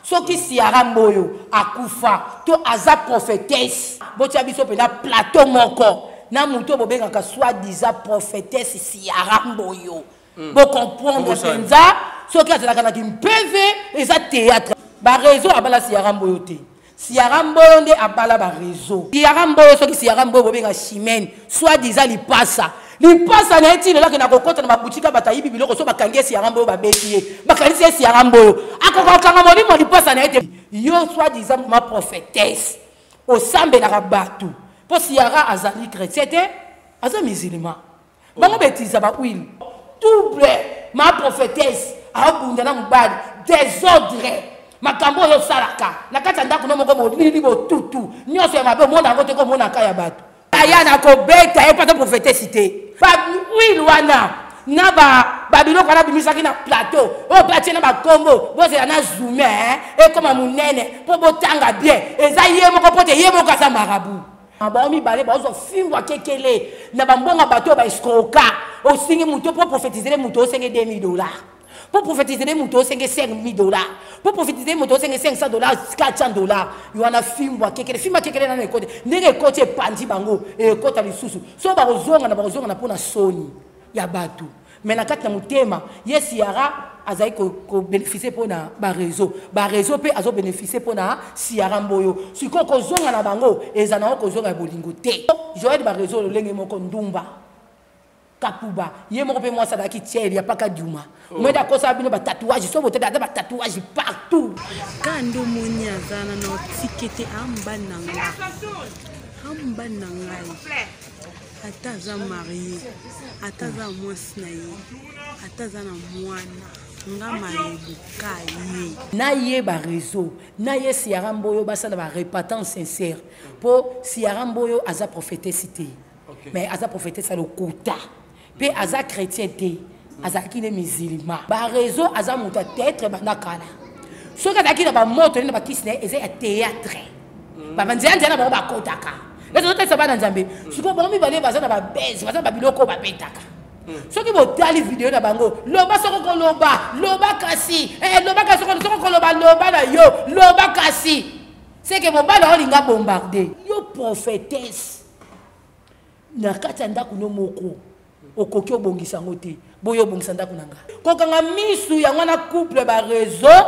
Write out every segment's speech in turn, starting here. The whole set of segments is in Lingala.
Soki Ciara Mboyo akufa to aza prophetesse, botia biso pena plateau moko na moto bobengaka soit disant prophetesse Ciara Mboyo. Mm. Bo comprendre penza soki azalaka na kimpeve eza théâtre. Ba réseau abala Ciara Mboyo te. Ciara Mboyo nde abala ba réseau. Ciara Mboyo soki Ciara Mboyo bobenga Chimène, soit disant lipasa. Lipasa na ye ti lelo akenda kokota na babutika bato ayibi biloko so bakangi ye Ciara Mboyo babeti ye. Bakanisi ye Ciara Mboyo. Akoka kokanga molimo lipasa na ye te. Yo soit disant ma prophétesse osambelaka bato mpo Ciara azali chrétien te, aza musulman. Bango betiza ba huile. Double ma prophétesse aobunda na mobali desordre makambo oyo osalaka na kati ya ndako no moko molili botutu nyonso ya mabe omona yango te komonaka ya bato aya na kobeta ye mpo aza prophétesse te ba huile wana na babiloko wana abimisaki na plateau oyo mpe atie na bakombo bozela na zume ekoma monene mpo botanga bien eza ye moko mpo te ye moko aza marabu Bango mibale bazwa fimbo ya kekele na bambongo ya bato oyo ba escroka. Osingi moto mpo prophétisele moto osenge 2000 dollars. Mpo prophétisele moto osenge 5000 dollars. Mpo prophétisele moto osenge 500 dollars, 400 dollars. Yo wana fimbo ya kekele, fimbo ya kekele nano ekoti. Ndenge ekoti epanzi bango, ekota lisusu. So bakozonga na bakozonga na mpo na soni ya bato. Mais na kati na motema, ye Ciara azali ko bénéficier mpo na ba réseau. Ba réseau mpe azo bénéficier mpo na Ciara Mboyo. Sikoyo kozonga na bango eza nango kozonga ya bolingo te. Joël ba réseau lolenge moko ndumba. Kapuba ye moko mpe mwasi azalaki tiel ya paka duma. Oh. Mwende akosala bino ba tatouage so botete aza ba tatouage partout. Ka nde omoni aza na na otike te amba na nga amba na ngai ata aza marie ata aza mwasi na ye ata aza na mwana nga mayebo ka ye na ye ba réseau na ye Ciara Mboyo basala ba repentance sincère po Ciara Mboyo aza prophétesse te. Okay. Mais aza prophétesse ya lokuta mpe aza chrétien te, azalaki ne musulman. Ba réseau aza moto ya théâtre banda kala. Soki azalaki na bamoto na bakisi na ye eza ya théâtre. Banzela nzela na bango bakotaka eza ozotalisa bana Nzambe. Sikoyo bango mibale baza na babese, baza na babiloko oyo babetaka. Soki botali video na bango, loba soko koloba, loba kasi, loba kasi soko koloba, loba na yo, loba kasi. Seke mobali olinga bombarde yo prophétesse na kati ya ndako no moko okoki obongisa yango te, boyo obongisa ndako na nga kokanga misu yango wana couple ba réseau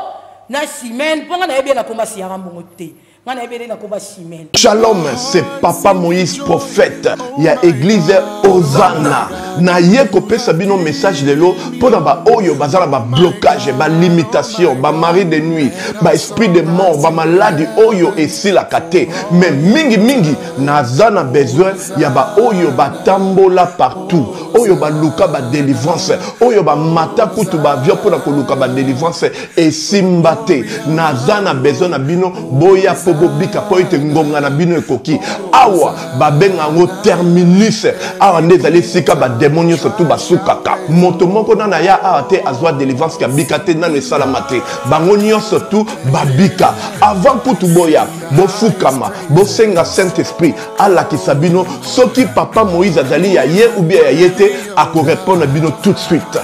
na Chimène mpo nga nayebi ye nakoma Ciara Mbongo te, nga nayebi ye nakoma Chimène. Shalom, c'est Papa Moïse prophète ya église Hosanna. Na ye kopesa bino message lelo mpona ba oyo baza na ba blocage, ba limitation, ba mari de nuit, ba esprit de mort, ba maladie oyo esilaka te. Mais mingi mingi naza na besoin ya ba oyo batambola partout, oyo baluka ba délivrance, oyo bamata kutu ba avion mpona koluka ba délivrance esimba te. Naza na besoin na bino boya mpo bobika, mpo ete ngonga na bino ekoki. Awa babenga yango terminus, awa nde ezali esika bademo nyonso tu basukaka. Moto moko nano aya awa te azwa délivrance kabika te, nano esalama te, bango nyonso tu babika. Avant kutu boya, bofukama, bosenga Saint-Esprit alakisa bino soki Papa Moïse azali ya ye ou bien ya ye te, akorépondre bino tout de suite.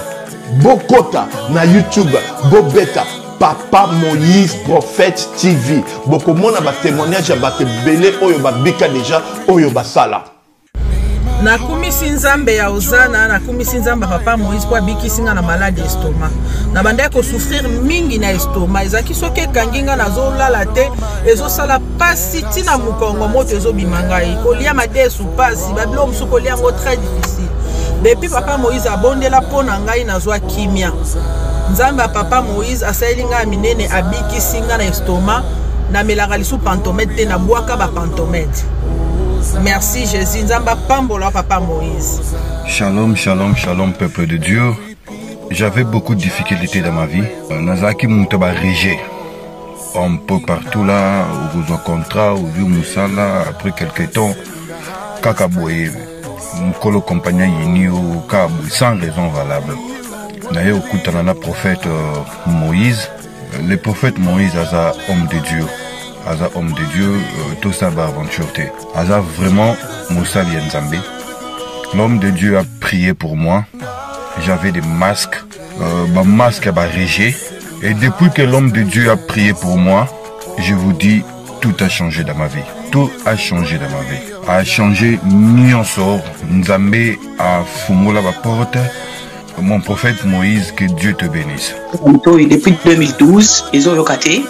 Bokota na YouTube, bobeta Papa Moïse Prophète TV, bokomona ba témoignage ya bato ebele oyo babika deja, oyo basala. Nakumisi Nzambe ya Ozana, nakumisi Nzambe ya Papa Moïse mpo abikisi nga na maladi estomac. Nabandaki kosouffrir mingi na estomac, ezalaki soki ekangi nga nazolala te, ezosala pasi ntina mokongo, moto ezobima ngai, kolia madesu pasi, babiloko mosusu kolia yango très difficile. Depuis Papa Moïse abondela mpo na ngai, nazwa kimia. Nzambe ya Papa Moïse asaleli ngai ya minene, abikisi ngai na estomac. Namelaka lisu pantomètre te, nabwaka ba pantomètre. Merci Jésus, Nzambe apambola Papa Moïse. Shalom, shalom, shalom, peuple de Dieu. J'avais beaucoup de difficultés dans ma vie. Nazalaki moto ba rejet un peu partout là, okozwa contrat, ozwi mosala, après quelque temps, kaka boye, mokolo compagnie ayini yo, kaka boye, sans raison valable. Naye okutana na prophète Moïse. Le prophète Moïse aza homme de Dieu. Aza homme de Dieu, tout ça ba aventure te. Aza vraiment mosali ya Nzambe. L'homme de Dieu a prié pour moi. J'avais des masques, ba masque ya ba rejet. Et depuis que l'homme de Dieu a prié pour moi, je vous dis, tout a changé dans ma vie. Tout a changé dans ma vie. A changé nyonso. Nzambe a fungola ba porte. Mon prophète Moïse, que Dieu te bénisse. Depuis 2012, ezoyoka te.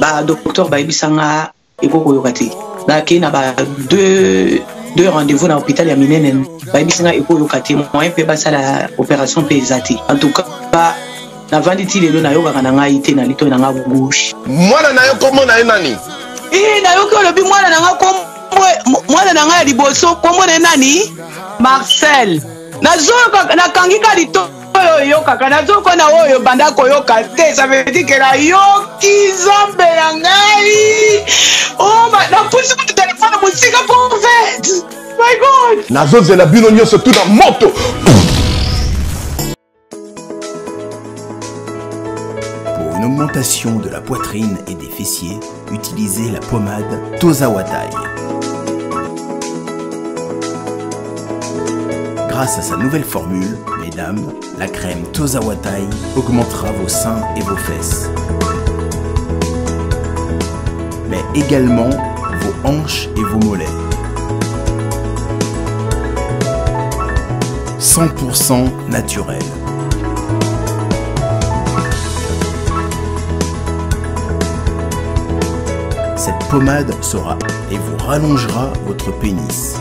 Ba docteur bayebisa nga ekoki koyoka te. Bakei na ba deux deux rendez-vous na hôpital ya minene bayebisi nga ekoyoka te moyen mpe basala opération mpe eza te. En tout cas navandi ti lelo nayokaka na ngai te na litoi na nga gauche. Mwana na yo kombo na ye nani? Ii, nayoki olobi mwana na nga kombo, mwana na ngai ya liboso kombo na ye nani? Marcel. Nazoyoka, nakangi ka litoi oyo oyokaka, nazoyoka na oyo banda koyoka te, ça veut dire que nayoki Nzambe na ngai. Oh, napusi kutu telefone mosika prophète. My God. Nazozela bino nyonso tu na moto. Pour une augmentation de la poitrine et des fessiers, utilisez la pommade Tozawatai. Grâce à sa nouvelle formule, mesdames, la crème Tozawatai augmentera vos seins et vos fesses. Mais également vos hanches et vos mollets. 100% naturel. Cette pommade sera et vous rallongera votre pénis.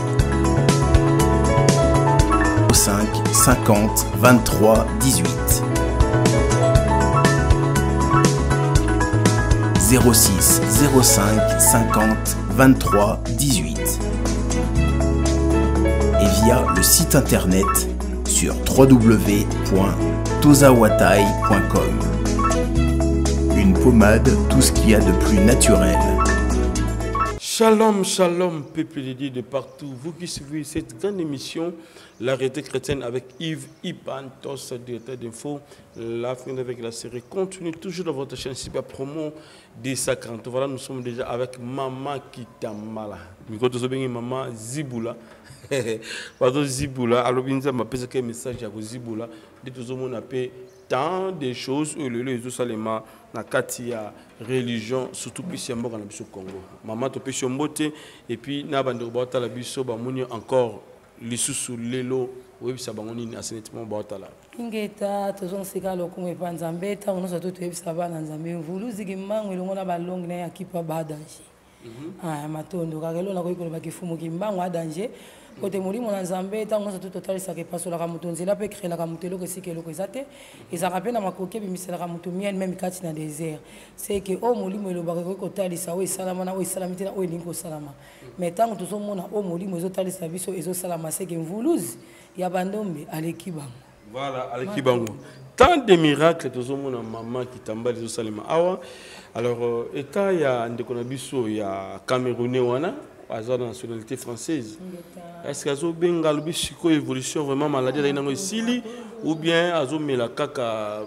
5 50 23 18 06 05 50 23 18 et via le site internet sur www.tozawatai.com. Une pommade, tout ce qu'il y a de plus naturel. Shalom, shalom, peuple de Dieu de partout. Vous qui suivez cette grande émission, L'arrêté chrétienne avec Yves Ipantos, directeur d'info, la fin avec la série continue toujours dans votre chaîne Super Promo des 50. Voilà, nous sommes déjà avec Mama Kitambala. Miko tozobengi Mama Zibula. Pardon Zibula, alobi nzambe apesaki message ya kozibula nde tozomona mpe tant de choses oyo lelo ezosalema na kati ya religion, surtout plus ya mboka na biso Congo. Mama topesi yo mbote et puis na bandeko baotala biso bamoni encore lisusu lelo, oyebisa bango nini asenitement baotala? Ingeta, tozongisika lokumu epa Nzambe. Ntango nyonso to toyebisa bana Nzambe mvuluziki mbangu elongo na balongi na ye akipa ba danger. Ah, matondo kaka eloko nakoki koloba kifumuki mbangu a danger kote molimo na Nzambe. Ntango nyonso to totalisaka epasolaka moto nzela mpe ekrelaka moto eloko esika eloko eza te, ezalaka mpe na makoki ebimiselaka moto miel meme kati na désert. C'est que oyo molimo elobaka ekoki kotalisa oyo esalama na oyo esalami te na oyo elingi kosalama. Mais ntango tozomona oyo molimo ezotalisa biso ezosalama, seke mvuluzi ya bandombe aleki bango. Voilà, aleki bango. Tant de miracles tozomona mama Kitambala ezosalema awa. Alors état ya ndeko na biso ya Camerounais wana aza na nationalité française, est-ce que azobenga alobi sikoyo évolution vraiment maladie azali nango esili ou bien azomela kaka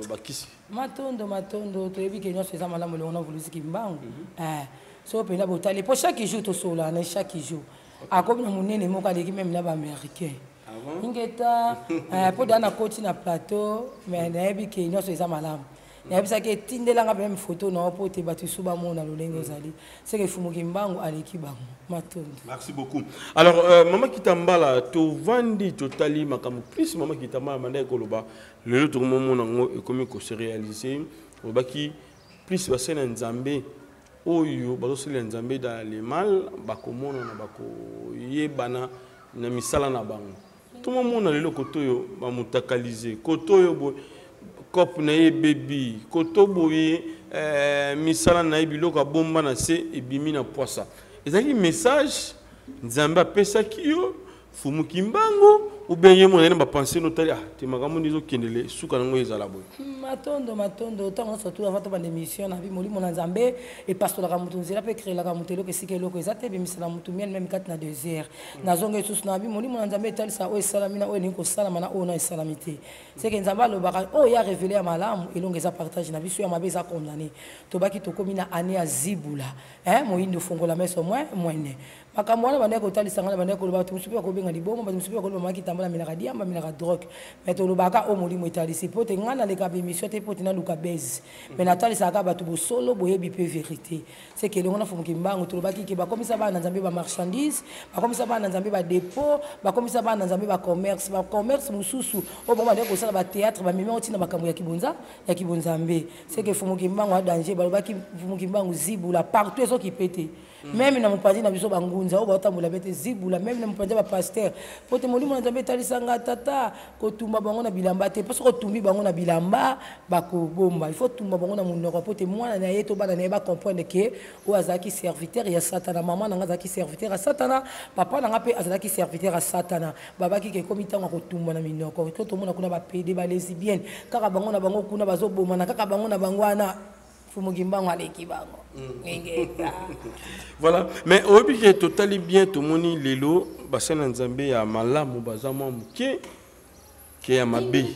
bakisi? Matondo, matondo, toyebi ke nyonso eza malamu elongo na voluziki mbangu. So mpenza botali po chaque jour tosolana na chaque jour akomi na monene moko aleki meme na baaméricain. Ingeta, mpo da nakoti na plateau, mais nayebi ke nyonso eza malamu. Nayebisaki etindelanga mpe meme photo na yo mpo te bato esu bamona lolenge ozali seke efumuki mbangu aleki bango. Matondo. Merci beaucoup. Alors mama Kitambala, tovandi totali makambo plus mama Kitambala banda ekoloba lelo tokomomona yango ekomi kose réaliser. Olobaki plus basali na Nzambe oyo bazosalela Nzambe dans le mal bakomonana bakoyebana na misala na bango. Tomomona lelo koto oyo bamutakalize, koto oyo boye cope na ye ebebi, koto boye misala na ye biloko abomba na se ebimi na poisa. Ezalaki message Nzambe apesaki yo fumuki mbangu ou bien ye mona ye na bapense notali ah te makambo nde ezokendele suka nango ezala boye? Matondo, matondo. Ntango nyonso tu avant tobanda émission na bi molimo na Nzambe epasolaka moto nzela mpe ekrelaka moto eloko esika eloko eza te, ebimisela moto miel meme kati na désert. Nazonga lisusu na bi molimo na Nzambe etalisa oyo esalami na oyo elingi kosalama na oyo na esalami te. Seke Nzambe alobaka oyo ya révélé ya malamu elongo eza partage na biso, ya mabe eza condamné. Tobaki tokomi na année ya zibula, hein, moyindo fongola meso mwe mwene. Makambo wana bandaki kotalisa ngai na bandaki koloba, bato mosusu mpe bakobenga liboma, bato mosusu mpe bakoloba mama Kitambala amelaka diamba, amelaka drogue. Mais tolobaka oyo molimo etalisi. Mpo te ngai naleka ba emission te mpo te naluka buzz. Mais natalisaka kaka bato bosolo, boyebi mpe verite. C'est que elongo na Mfumu Kimbangu tolobaki ke bakomisa bana na Nzambe ba marchandises, bakomisa bana na Nzambe ba depot, bakomisa bana na Nzambe ba commerce, ba commerce mosusu oyo bango bandaki kosala ba theatre, bamemi yango ntina makambo ya kibonza, ya kibonzambe. C'est que Mfumu Kimbangu a danger, balobaki Mfumu Kimbangu zibula partout ezokipe te. Meme na mopanzi na biso bangunza oyo baotambola bete zibula, meme na mopanzi ya bapasteur, po te molimo na Nzambe etalisa nga tata kotumba bango na bilamba te, mpo soki otumbi bango na bilamba bakobomba. Il faut tumba bango na monoko, po te mwana na ye to bana na ye bacomprendre ke oyo azalaki serviteur ya Satana. Mama na nga azalaki serviteur ya Satana, papa na nga mpe azalaki serviteur ya Satana. Babaki ke ekomi ntango ya kotumba na minoko. To tomona kuna ba PD, ba lesbienne, kaka bango na bango kuna bazobomana, kaka bango na bango wana. Mfumu Kimbangu aleki bango. Ngengeta. Voilà, mais oyebi ke totali bien, tomoni lelo basali na Nzambe ya malamu baza mwa moke ke ya mabe.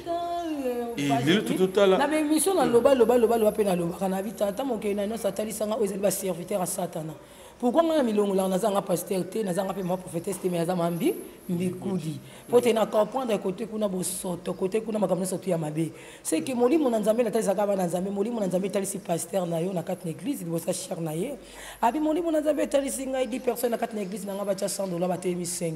Et lelo totala na ba émission na loba loba loba loba pe na lobaka na bita ata mokeli na nyonso atalisanga oyo ezali ba serviteur ya Satana. Pourquoi nga na milongolaka nazanga pasteur te, nazanga pe ma prophétesse te, mais naza mambi mbikudi. Po te na comprendre côté kuna bosoto, côté kuna makambo nyonso tu ya mabe. C'est que molimo na Nzambe natalisaka bana Nzambe, molimo na Nzambe etalisi pasteur na yo na kati na église liboso ya chair na ye. Abi molimo na Nzambe etalisi ngai 10 personnes na kati na église na ngai batia 100 dollars batelemi 5.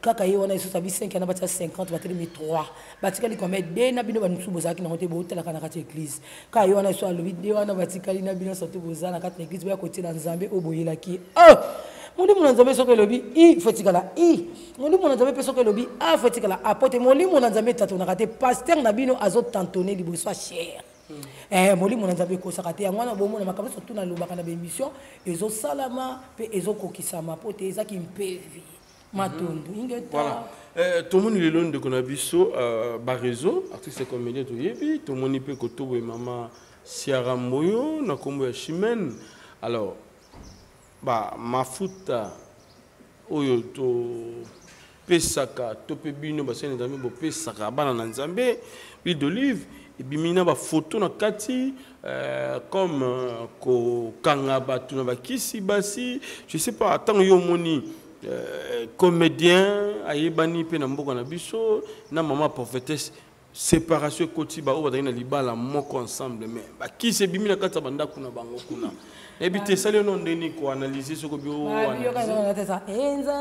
Kaka ye wana lisusu abi 5 na batia 50 batelemi 3. Batikali combien? 2 na bino ba mosusu bozalaki nango te, botalaka na kati ya église. Kaka ye wana lisusu alobi 2 wana batikali na bino surtout boza na kati na église boya kotiela Nzambe oyo boyelaki. Oh! Molimo na Nzambe soki elobi i faut etikala i. Molimo na Nzambe pe soki elobi a faut etikala a. Po te molimo na Nzambe etatonaka te. Pasteur na bino azo tantone liboso ya chair. Molimo na Nzambe ekosaka te. Yango wana bomona makambo nyonso tuna lobaka na ba émission ezosalama pe ezokokisama po te ezaki mpevi. Matondo. Ingeta. Voilà. Tomoni lelo ndeko na biso ba réseau artiste comédien toyebi, tomoni pe kotobo mama Siara Mboyo na kombo ya Chimène. Alors ba mafuta oyo to pesaka to pe bino basali Nzambe bo pesaka bana na Nzambe huile d'olive ebimi na ba photo na kati comme kokanga bato na bakisi basi, je sais pas tant yo moni comédien ayebani pe na mboka na biso na mama prophétesse séparation ekoti ba oyo bazalaki na libala moko ensemble mais bakisi ebimi na kati ya bandako na bango kuna. Nayebi te esali yo nano ndenge nini koanalyse soki obi oyo Ba, analyse. yoka yango na tesa. Enza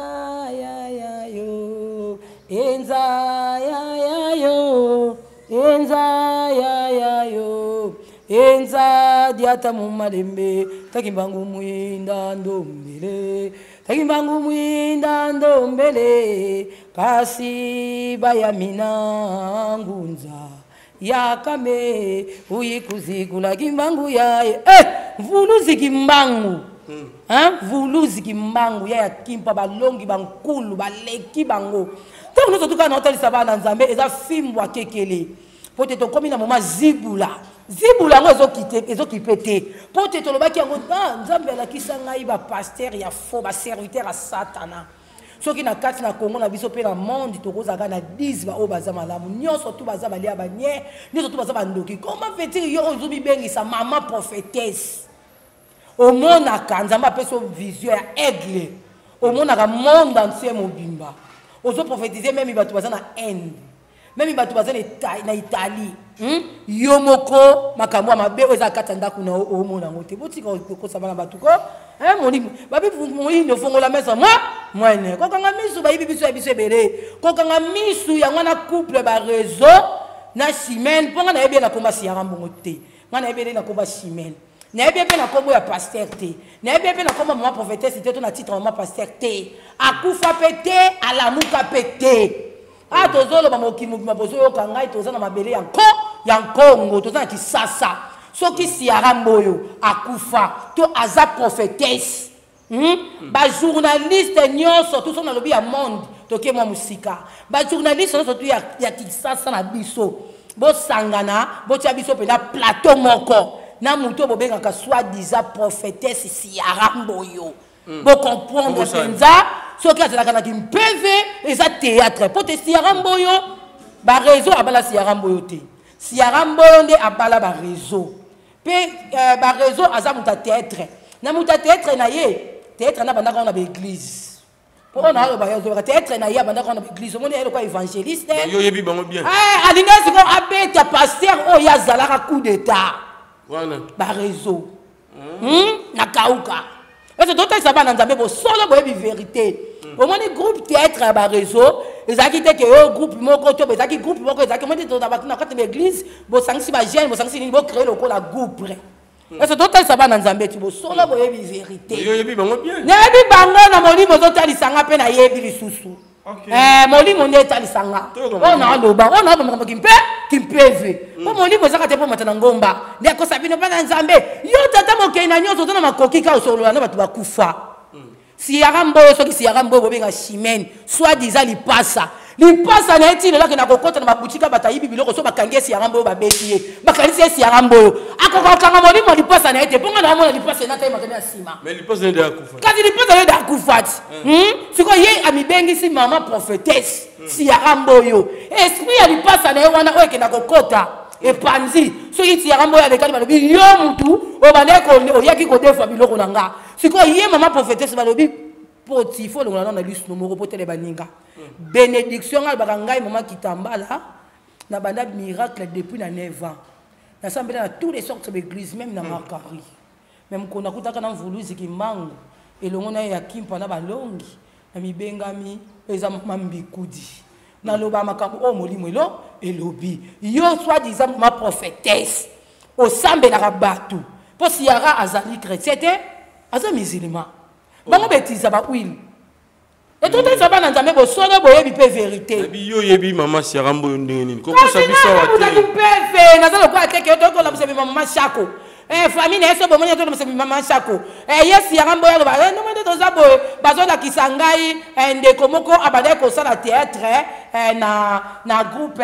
ya ya yo, enza ya ya yo, enza ya ya yo, enza diata mu malembe, takimbangu mwinda ndombele, takimbangu mwinda ndombele, kasi bayamina ngunza yakame uyikuzikula kimbangu yaye. Mvuluzi kimbangu. Hein? Mvuluzi kimbangu ya kimpa balongi bankulu baleki bango. Tango nyonso tuka na otalisa bana Nzambe eza fimbu akekele. Po te tokomi na moment zibula. Zibula yango ezokite, ezokipe te. Po te tolobaki yango, ah, Nzambe alakisa ngai ba pasteur ya faux, ba serviteur ya Satana. Soki na kati na Congo na biso pe na monde tokozaka na 10 ba oyo baza malamu. Nyonso tu baza balia ba nye, nyonso tu baza ba ndoki. Comment fait-il yo ozo mibengisa maman prophétesse? Omonaka Nzambe apesi yo vision ya aigle. Omonaka monde entier mobimba. Ozo prophétiser même bato baza na Inde. Même bato baza na Italie. Yo moko makambo ya mabe oyo eza kati ya ndako na yo, omona yango te. Botika kokosa bana bato ko. Hein, molimo. Babi, molimo, fongola mesa, moi, mwene. Kokanga misu, bayibi biso ya biso ebele. Kokanga misu, yango wana couple ba réseau na Chimène. Mpo nga nayebi ye na komba Siara Mbongo te. Nga nayebi ye na komba Chimène. Nayebi ye mpe na kombo ya pasteur te. Nayebi ye mpe na kombo mama prophétesse te, to na titre mama pasteur te. Akufa pe te, alamuka pe te. Ah, tozoloba mokili mobimba bozoyoka ngai, toza na mabele ya nko, ya Nkongo, toza na Kisasa. Soki Siara Mboyo akufa to aza prophétesse, Ba journaliste nyonso tout ça na lobi ya monde, toke mwa musika. Ba journaliste nyonso tout ya Kisasa na biso. Bosangana, botia biso mpenza plateau moko. Na moto bobengaka soi-disant prophétesse Siara Mboyo. Bo comprendre Bobosana. mpenza soki azalaka na kimpeve eza théâtre. Po te Siara Mboyo, ba réseau abala Siara Mboyo te. Siara Mboyo nde abala ba réseau. Pe ba réseau aza moto ya théâtre. Na moto ya théâtre na ye, Théâtre na bandaka na ba église. Po na aloba yo ozobaka théâtre na ye abandaka na ba église, omoni ye lokola évangéliste. Yo oyebi bango bien. Eh, alingi sikoyo abeta pasteur oyo azalaka coup d'état. Wana. Ba réseau. Na kauka. Ese totalisa bana Nzambe bosolo boyebi vérité. Omoni groupe théâtre ya ba réseau ezalaki te ke yo groupe moko to ezalaki groupe moko ezalaki omoni te bato na kati ya église bosangisi ba jeune bosangisi nini bocréer lokola groupe. Ese totalisa bana Nzambe ti bosolo boyebi vérité. Yo oyebi bango bien. Nayebi bango na molimo ozotalisa nga mpe nayebi lisusu. Molimo nde etalisa nga. Oyo naaloba oyo naaloba makambo kimpe kimpeve mpo molimo ezaka te mpo mata na ngomba nde akosa bino mpa na Nzambe. Yo tata mokei na nyonso oza na makoki ka osolola na bato bakufa. Siyaka mboyo soki siyaka mboyo bobenga chimene soit disant lipasa lipasa na ye ti lelo akenda kokɔta na babutika bato ayibi biloko so bakangi ye siyaka mboyo babeti ye bakanisi ye siyaka mboyo akoka kokanga molimo lipasa na ye te mpo nga na omona lipasa ena tayemaka na nsima. Mais lipasa na ye nde akufa. Kasi lipasa na ye nde akufa ti. Sikoyo ye amibengisi mama prophétesse siyaka mboyo esprit ya lipasa na ye wana oyo ekenda kokɔta epanzi soki siyaka mboyo alekani balobi yo mutu obandaki oyaki kodefa biloko na nga. Sikoyo ye mama prophétesse balobi poti fo olongola nano na lisu moko po tele baninga bénédiction nga alobaka ngai mama Kitambala na banda miracle depuis na 9 ans nasambela na tous les sortes d'église même na Makari mais mokolo nakutaka na mvuluzi Kimbangu elongo na ye ya Kimpa na balongi na mibengami eza mama Mbikudi naloba makambo oyo molimo elo elobi yo soit disant mama prophétesse osambelaka bato mpo Siara azali chrétien te aza musulman bango betiza ba huile etotalisa bana Nzambe bosolo boyebi mpe vérité. Yo oyebi mama Siara Mboyo ndenge nini kokosa biso awa te? Mpeve naza lokola te ke tokolabisa bima mama Shako famille na ye so bomoni tolobisa bima mama Shako ye Siara Mboyo aloba ndenge nde toza boye bazolakisa ngai ndeko moko abandaki kosala théâtre na groupe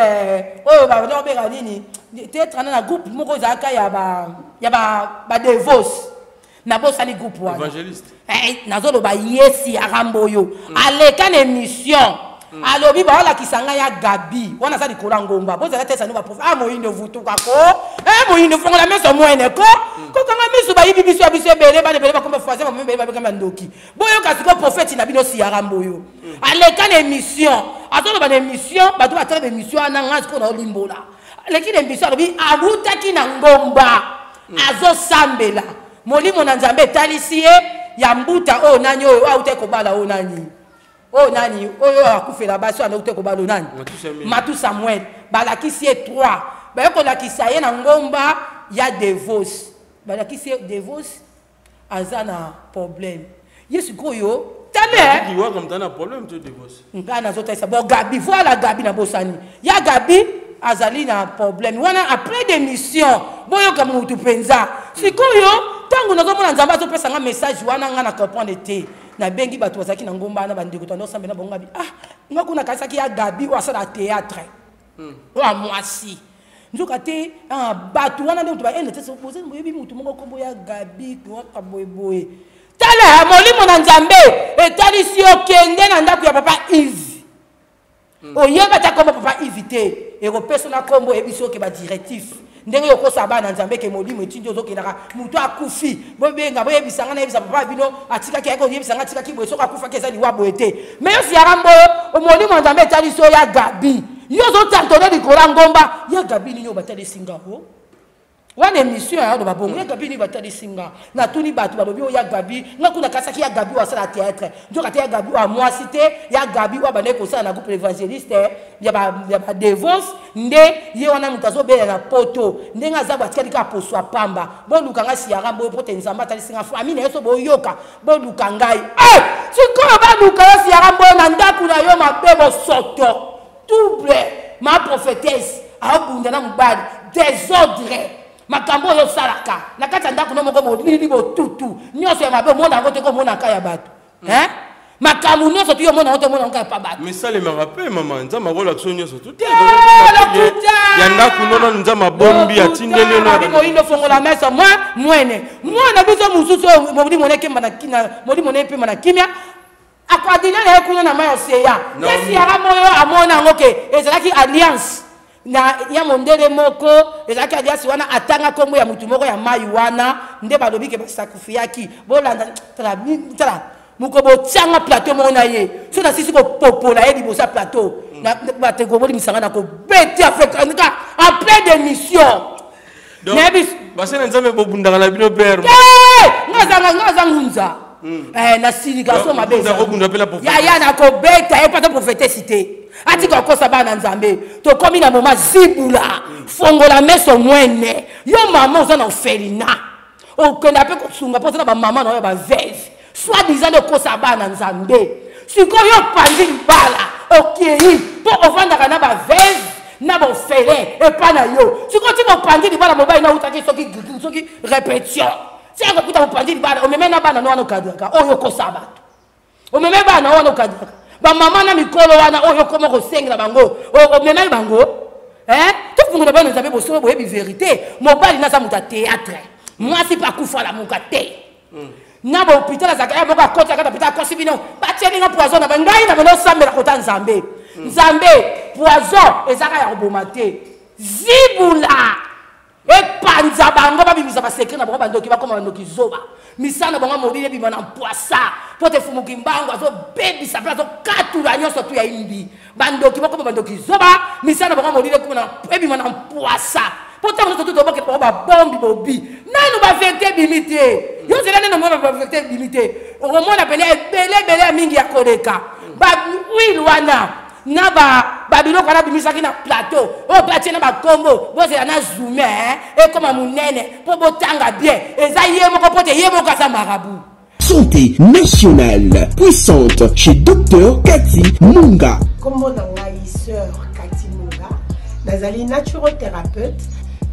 oyo babandaki kobenga nini théâtre wana na groupe moko ezalaka ya ba devos nabosani groupe wana nazoloba ye Siara Mboyo aleka na émission alobi baolakisa ngai ya Gabi wana aza likolo ya ngomba bozala te sano baprof a moyindo vutuka ko moyindo fongola meso mwene ko kokanga miso bayibi biso ya biso ebele bana ebele bakomba foise bamama ebele babekamba ndoki boyoka sikoyo prophète na bino Siara Mboyo aleka na émission azoloba na émission bato batala ba émission wana ngai sikoyo naolimbola aleki na émission alobi awutaki na ngomba azosambela molimo na Nzambe etalisi ye ya mbuta oyo nani oyo awutaki kobala oyo nani oyo nani oyo akufela basi oyo andaki kobala oyo nani Matu Samuel balakisi ye 3 baye kolakisa ye na ngomba ya Devos balakisi ye Devos aza na problème ye sikoyo tale ngai nazotalisa bon Gabi voilà Gabi nabosani ya Gabi azali na problème wana après démission boyoka mutu mpenza sikoyo ntango nazomona Nzambe azopesa nga message wana nga na comprendre te nabengi bato bazalaki na ngomba wana bandeko tando osambe na bango Gabi ah nga kuna kanisaki ya Gabi oyo asala théâtre oyo ya mwasi nzoka te bato wana nde moto baende te boyebi motu moko nkombo ya Gabi kaka boyeboye tala molimo na Nzambe etalisi yo kende na ndako ya papa Yves oyeba ta nkombo papa Yves te ekopesa na nkombo oyebisi oke badirectif ndenge okosala bana na Nzambe ke molimo etindi ozokendaka moto akufi bobenga boyebisa nga nayebisa papa bino atikaki ayaki koyebisa nga atikaki boye soki akufaki eza liwa boye te mais yo Siara Mboyo molimo ya Nzambe etalisi oyo ya Gabi yo ozotantone likolo ya ngomba ya Gabi nini oyo batalisi nga o wana émission ya aloba bongo ya Gabi nini batalisi nga natuni bato balobi oyo ya Gabi nga kuna kasaki ya Gabi oyo asala théâtre nzoka te ya Gabi oyo amwasi te ya Gabi oyo abandaki kosala na groupe évangéliste ya badevos nde ye wana moto azobela na poto ndenge aza bo atikali kaka poso ya pamba boluka ngai Siara boyo po te Nzambe atalisi nga famille na ye so boyoka boluka ngai sikoyo baluka yo Siara Mboyo na ndako na yo mabe bosoto double ma prophétesse aobunda na mobali désordre makambo oyo osalaka na kati ya ndako no moko molili botutu nyonso ya mabe omona yango te komonaka ya bato makambo nyonso tu yo omona yango te omona yango kaka pa bato. Misalemaka mpe mama Nzambe akolakisa nyonso tu te ya ndako nono Nzambe abombi atindeli yo. Moyindo fongola meso mwa mwene mwana biso mosusu oyo molimo molimo na epema na kimia akoadina na ye kuna na mai oseya te Siara moyo amona yango ke ezalaki alliance. Na ya mondele moko ezalaki aliasi wana, atanga nkombo ya motu moko ya mai wana nde balobi ke basacrifiaki. Bolanda, tala tala moko botianga plateau moko na ye, so nasisi kopopola ye liboso ya plateau, bateko bolimisanga na kobeti Afrika en pleine émission. Nayebi base na Nzambe, bobundaka na bino pere. Nga aza ngunza. Nasilika so mabe yaya, nakobeta ye pata prophétesse te, atika kokosa bana Nzambe. Tokomi na moma zibula, fongola meso mwene. Yo mama oza na orphelinat, okenda mpe kosunga mpo oza na bamama na oyo baveuve, soit disant nde okosa bana Nzambe. Sikoyo opanzi libala, okei mpo ovandaka na baveuve na baorphelin epa na yo. Sikoyo ti bopanzi libala, mobali nautaki soki répétition, ti akokuta mopanzi libala, omeme na bana no wana okadraka oyo okosa bato, omeme bana wana okadraka bamama na mikolo wana oyo okoma kosengela bango, omemai bango. Tofungola bana Nzambe bosolo, boyebi vérité. Mobali naza moto ya théâtre, mwasi mpe akufa lamuka te na bahôpital, azalaka ya moko akoti akati hôpital, akosi bino, batieli nga poison na ngai na bino. Osambela kota Nzambe, Nzambe, poison ezaka ya koboma te, zibula epanza bango, babimisa basecret na bango, bandoki bakoma bandoki zoba, misala na bango molili ebima na mpwasa, mpo te fumuki mbango azobebisa mpe azokatula nyonso tu ya imbi. Bandoki bakoma bandoki zoba, misala na bango molili ebima na mpwasa, mpo ntango nyonso tu tobokela bango babombi bobi nanu bavérité ebimi te. Yo nzela nde nomona bavérité ebimi te, okomona pene ebele ebele ya mingi ya koleka bahuile wana na babiloko wana bimisaki na plateau oyo batie na bakombo. Bozela na zume ekoma monene mpo botanga bien. Eza ye moko, mpo te ye moko aza marabout. Santé nationale puissante chez Dr Cathy Munga. Kombo na ngai sœur Cathy Munga, nazali naturothérapeute,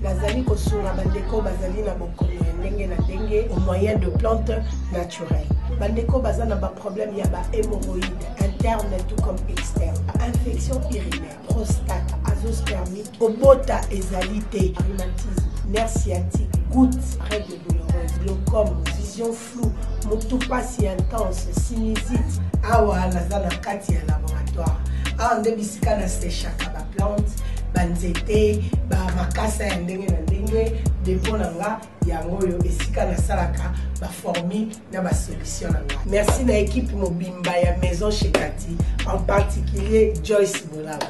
nazali kosunga bandeko bazali na bokono ya ndenge na ndenge au moyen de plantes naturelles. Bandeko baza na baproblème ya bahémorroïde interne tout comme externe, infection urinaire, prostate, azoospermie, kobota ezali te, rhumatisme, nerf sciatique, goutte, règle douloureuse, glaucome, vision floue, motu pasi intense, sinusite. Awa naza na kati ya laboratoire, awa nde bisika nasechaka baplante, banzete, bamakasa ya ndenge na ndenge. Dépôt na nga yango oyo, esika nasalaka baformule na basolution na nga. Merci na équipe mobimba ya Maison chez Kati, en particulier Joyce Bolaba.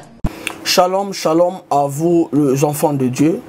Shalom, shalom à vous les enfants de Dieu.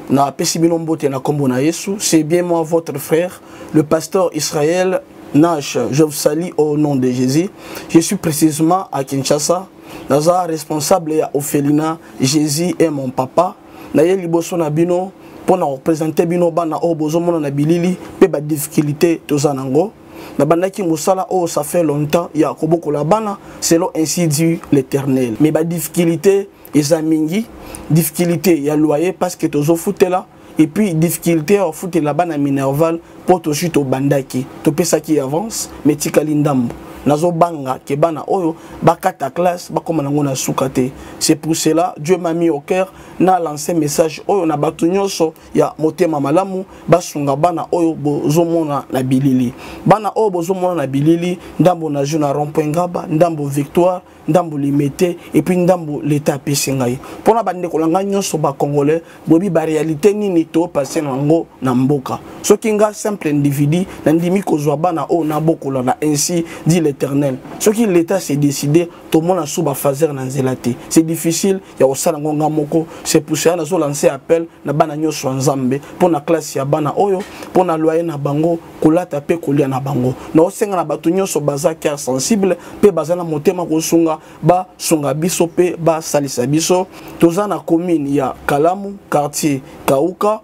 Na pesi bino mbote na kombo na Yesu. C'est bien moi, votre frère, le pasteur Israël Nash. Je vous salue au nom de Jésus. Je suis précisément à Kinshasa. Naza responsable ya orphelinat Jésus est mon papa. Na ye liboso na bino pour na représenter bino bana oyo bozomona na bilili pe ba difficulté toza nango. Nabandaki mosala oyo ça fait longtemps ya kobokola bana selon ainsi dit l'Éternel, mais badifficulté eza mingi: difficulté ya loyer parce que tozofutela, et puis difficulté ya kofutela bana minerval mpo tozwi, tobandaki, topesaki avance mais tikali ndambo. Nazobanga ke bana oyo bakata classe, bakóma nango na suka te. C'est pour cela Dieu m'a mis au cœur na lancé message oyo na bato nyonso ya motema malamu, basunga bana oyo bozomona na bilili. Bana oyo bozomona na bilili, ndambo na jeu na rond-point Ngaba, ndambo Victoire, ndambo Limete, et puis ndambo l'État apesi ngai. Mpona bandeko na ngai nyonso bacongolais, boyebi baréalité nini topase nango na mboka. Soki nga simple individu nandimi kozwa bana oyo nabokola na ainsi dit l'Éternel, soki l'État s'est décidé, tomona su bafaser na nzela te, c'est difficile ya kosala yango nga moko. C'est pour cela nazolancer appel na bana nyonso ya Nzambe mpo na classe ya bana oyo, mpo na loyer na bango, kolata mpe kolia na bango. Naosenga na bato nyonso baza cœur sensible mpe baza na motema kosunga, basunga biso mpe basalisa biso. Toza na commune ya Kalamu, quartier Kauka,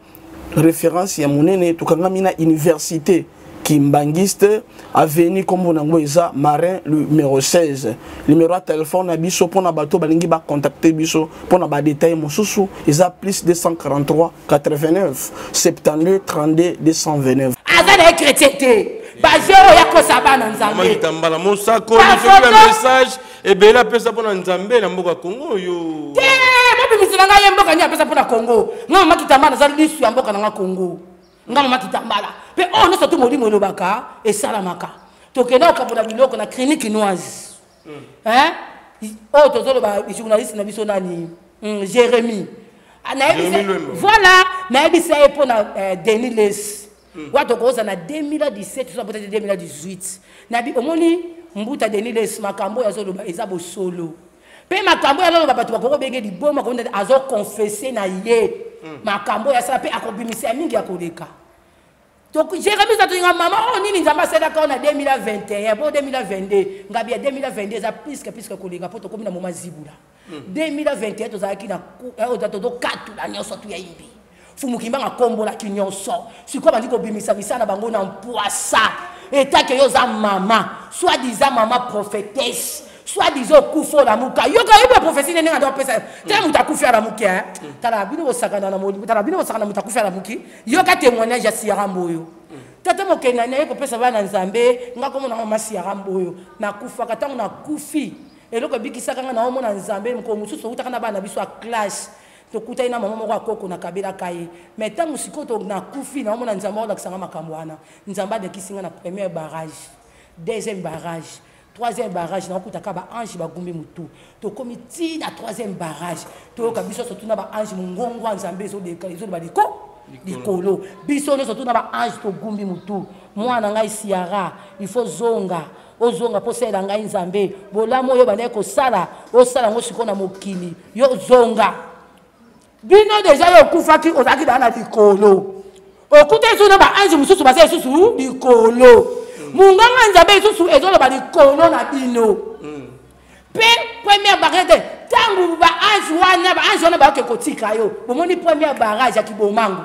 référence ya monene. Tokangami na université Kimbangiste, avenue kombo nango eza Marin numéro 16. Numéro ya telefone na biso mpona bato balingi bacontacte biso mpona badetail mosusu eza plus 243 89 72 32 229. Aza na ye chrétien te, baje oyo akosa bana Nzambe. Kitambala mosakoli, soki ya message ebele apesa mpona Nzambe na mboka Kongo oyo. Te, mobimisela ngai ye mboka nini apesa mpona Kongo. Nga mama Kitambala naza lisu ya mboka na nga Kongo. Nga mama Kitambala mpe oyo nyonso tu molimo elobaka esalamaka. Tokenda kokabola biloko na clinique noise oyo tozoloba, journaliste na biso nani, Jérémie. Ah, voilà nayebisa ye mpo na eh, denis les hmm. wa tokoza na 2017 so peut-être 2018 nabi omoni mbuta denis les makambo oyo azoloba eza bosolo mpe makambo oyo azoloba bato bakoki kobenge liboma azoconfesse na ye hmm. makambo oyo asala mpe akobimisa ya mingi ya koleka Donc Jérémie atolinga mama oyo oh, nini Nzambe asalaka oyo na 2021 bo 2022 ngabi ya 2022 eza plus que plus que koleka mpo tokomi na moma zibula 2021 hmm. tozalaki na eh, oyo tozokatula nyonso tu ya imbi fumukimbanga akombolaki nyonso sikoyo bandi kobimisa misala na bango na mpwasa etake yo oza mama soit disant mama prophétesse soit disant okufa olamuka yoka oyebi baprofesi nde ndenge ando apesa tala moto akufi alamuki eh. tala bino bosakana na tala bino bosakana moto akufi alamuki yoka témoignage ya siyara mboyo tata mokenda naye kopesa bana nzambe nga komona ngo masi yara mboyo nakufaka ntango nakufi eloko ebikisaka nga naomona nzambe mokolo mosusu outaka na bana biso ya classe tokutani na mama moko akoko nakabelaka ye mai ntango sikoyo nakufi naomona nzambe aolakisa nga makambo wana nzambe alekisi nga na première barrage deuxième barrage troisième barrage nakokuta kaka baange bagumbi motu tokomi ti na troisième barrage toyoka biso nyonso tuna baange mongongo ya nzambe ezoloba liko likolo biso nyonso tuna baange togumbi motu mwana ngai siara il faut zonga ozonga mpo osalela ngai nzambe bolamu oyo bandaki kosala osala yango sikoyo na mokili yo zonga bino deja yo okufaki ozalaki daa na likolo okuta lisusu na baange mosusu baza lisusu likolo monganga nzambe lisusu ezoloba likolo na bino mpe première barrière te ntango baange wana baange wana bayoke kotika yo bomoni première barrage ya kibomango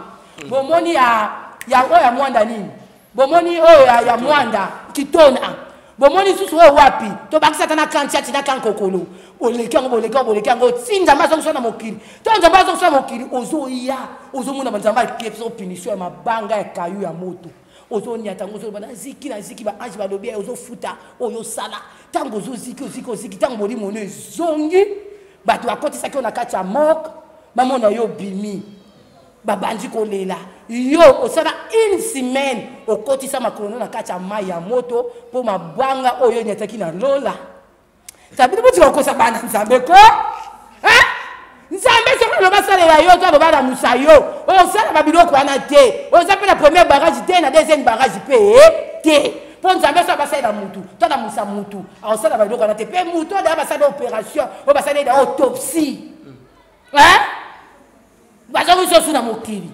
bomoni ya oyo ya mwanda nini bomoni oyo ya, ya mwanda kitona bomoni lisusu oyo wapi tobakisa ata na kantiati na kankokolo boleki yango boleki yango boleki yango ti nzambe azongisa na mokili to nzambe azongisa na mokili ozoya ozomona banzambe akepesa punition ya mabanga ya kayu ya moto ozoniata yango ozoloba naziki naziki baange balobi ya ozofuta oyo osala ntango ozoziki oziki oziki ntango molimo ono ezongi bato bakotisaki yo na kati ya morgue bamona yo obimi babandi kolela yo osala une semaine okotisa makolo no na kati ya mai ya moto mpo mabanga oyo enyataki na lola sabino botika kokosa bana nzambe ko nzambe soki aloba asalela yo to aloba alamusa yo osala babiloko wana te oza mpe na première barrage te na deuxième barrage mpe te mpo nzambe so abasalela mutu to alamusa mutu akosala babiloko wana te mpe mutu oyo daya basali opération oyo basali da autopsie bazongi lisusu na mokili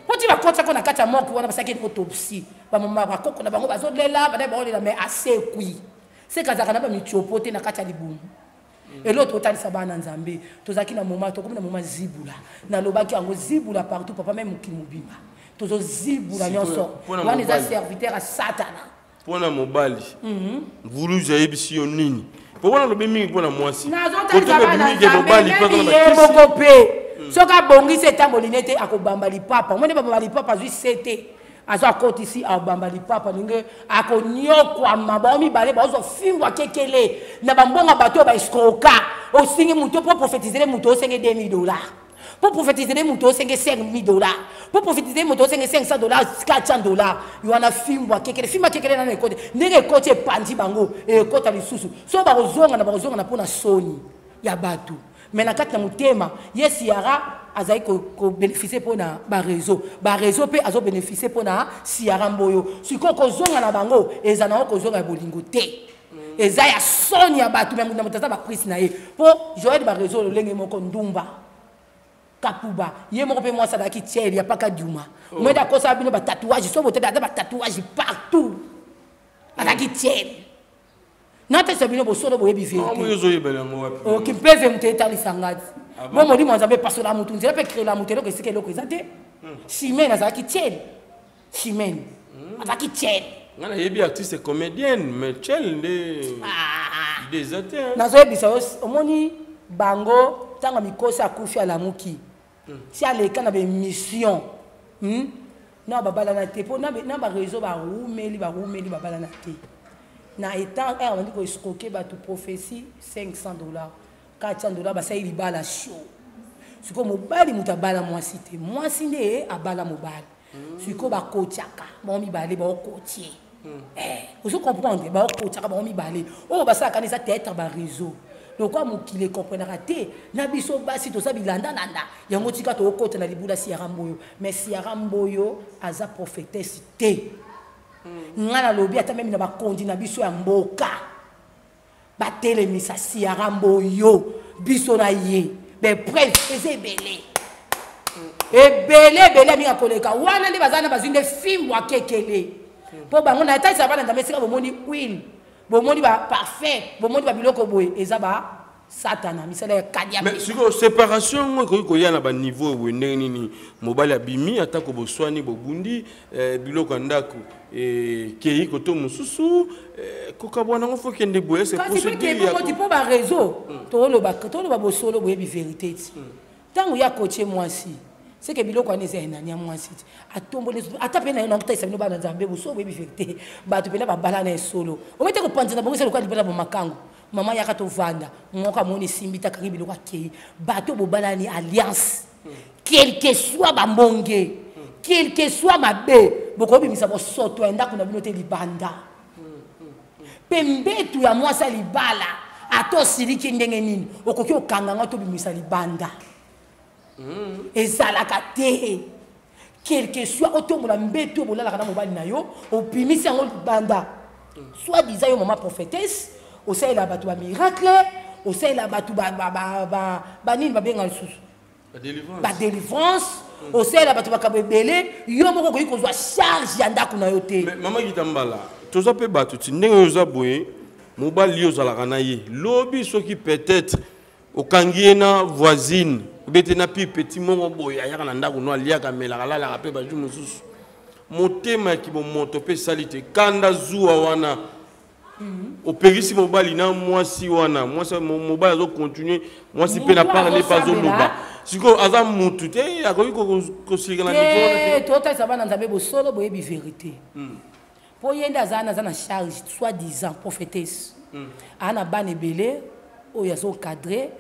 mpo ti bakotiako na kati ya morgue wana basalaki autopsie bamama bakoko na bango bazolela bana baolela mais asekwi seke azalaka na bamitiopo te na kati ya libumu hmm. eloko totalisa bana nzambe tozalaki na moma tokomi na moma zibula nalobaki yango zibula partout papa meme mokili mobimba tozozibula nyonso wana eza serviteur ya satana mpo na mobali mhm. mvuluzi ayebisi yo nini mpo wana alobi mingi mpo na mwasi nazotalisa ye moko mpe hmm. soki abongisi etamboli ne te akobamba lipapa omoni babamba lipapa azwi se te azo akotisi abamba lipapa ndenge akonyokwama bango mibale bazwa fingwa kekele na bambongo bato oyo baescroka osingi moto mpo prophétisele moto osenge 2000 dollars mpo prophétisele moto osenge 5000 dollars mpo prophétisele moto osenge 500 dollars 400 dollars yo wana fimbo akekele fimbo akekele nano ekoti ndenge ekoti epanzi bango ekota lisusu so bakozongana bakozongana mpo na soni ya bato mais na kati na motema ye siara azali kobénéficie mpo na bareseau bareseau mpe azobénéficie mpo na siara mboyo sikoyo kozonga na bango eza nango kozonga ya bolingo te eza ya soni ya bato me moto aza baprise na ye mpo joel bareseau lolenge moko ndumba kapuba ye moko mpe mwasi azalaki tiele ya paka duma oh. mwede akosala bino batatouage so botete aza batatouage partout azalaki tiele natesa bino bosolo boyebi veriteokimpeve moto etalisa nga ti ah bo molimo ya nzambe epasola motu nzela mpe krela moto eloko esika eloko eza te hmm. chimene azalaki tiele chimene hmm. azalaki tiele nga nayebi artiste comédienne mais tiele nde ah. ide eza te nazoyebisa yo omoni bango ntango mikosi akufi alamuki hmm. ti aleka na baémission hmm? na babalana te mpo na bareseau barumeli barumeli babalana te na etant r bandi koescroke bato prophétie 500 dollars 400 dollars basali libala show sikoyo mobali moto abala mwasi te mwasi nde abala mobali sikoyo bakotiaka bango mibale baokotie hmm. eh, ozo comprendre baokotiaka bango mibale oyo basalaka eza théâtre bareseau. Lokola mokili ekomprenaka te, na biso basi toza bilandalanda, yango tika tokota na libula Siara Mboyo. Mais Siara Mboyo aza prophétesse te. Nga nalobi ata meme na bakonzi na biso ya mboka batelemisa Siara Mboyo, biso na ye bepreuve eza ebele ebele ebele mingi koleka wana nde baza na bazwi nde fimbu akekele mpo bango na etalisa bana Nzambe esika bomoni huile, bomoni ba parfum, bomoni ba biloko boye, eza ba satana misala ya kadia. Mais sikoyo séparation yango ekoki koya na baniveau boye ndenge nini? Mobali abimi, atako boswani, bobundi, biloko ya ndako ekei koto mosusu, kokabwana yango fo kende boye, ese kasi mpe kebongoti mpo bareseau toloba, toloba bosolo, boyebi vérité ti ntango ya kotie mwasi seke biloko wana eza ya nani? Ya mwasi ti atomboli ata mpe na yo nakotalisa bino bana Nzambe boso boyebi vérité. Bato mpena babala na esolo omete kopanza na bango eza lokola libala bomakango. Mama yaka tovanda moko amoni esimbi te, akangi biloko akei. Bato bobalani alliance, quel que soit bambonge, quel que soit mabe, bokobimisa bosoto ya ndako na bino te libanda. Mpe mbetu ya mwasi ya libala, ata osiliki ndenge nini, okoki okanga ngo tobimisa libanda, ezalaka te. Quel que soit otombola mbetu oyo bolalaka na mobali na yo, obimisi yango libanda, soit disant yo mama prophétesse, osalela bato bamiracle, osalela bato banini babenga lisusu badélivrance, osalela bato makambo ebele, yo moko okoki kozwa charge ya ndako na yo te. Mama Kitambala, toza mpe bato ti ndenge oyo oza boye, mobali yo ozalaka na ye, lobi soki peut-être okangi ye na voisine, obete na pi petit moko boye ayaka na ndako no, aliaka, amelaka, alalaka mpe bajour mosusu, motema ya kibomoto mpe esali te, kanda zuwa wana, opekisi mobali na mwasi wana, mwasi mobali azocontinue, mwasi mpe na part nde mpe azoloba. Sikoyo aza mutu te, akoki kosilika na niveau wana te. Totalisa bana Nzambe bosolo, boyebi vérité mpo ye nde aza na aza na charge, soit disant prophétesse, aa na bana ebele oyo azocadre,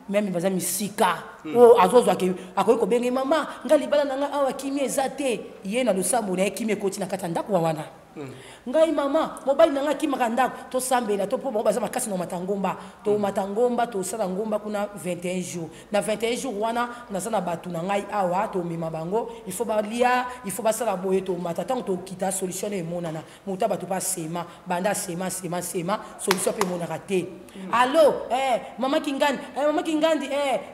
même baza misika oyo azozwaka, akoki kobenge mama nga libala na nga awa kimia eza te. Ye na losambo na ye, kimia ekoti na kati ya ndako wana. Ngai mama, mobali na ngai akimaka ndako, tosambela to mpo bango baza makasi na komata ngomba. Tomata ngomba, tosala ngomba kuna 21 jours. Na 21 jours wana, naza na bato na ngai awa, tomema bango, il faut balia, il faut basala boye. Tomata, ntango tokita, solution no emonana. Moto ya bato mpe asema, banda asema, asema, asema, solution mpe emonaka te. Allo, mama Kingandi, mama Kingandi,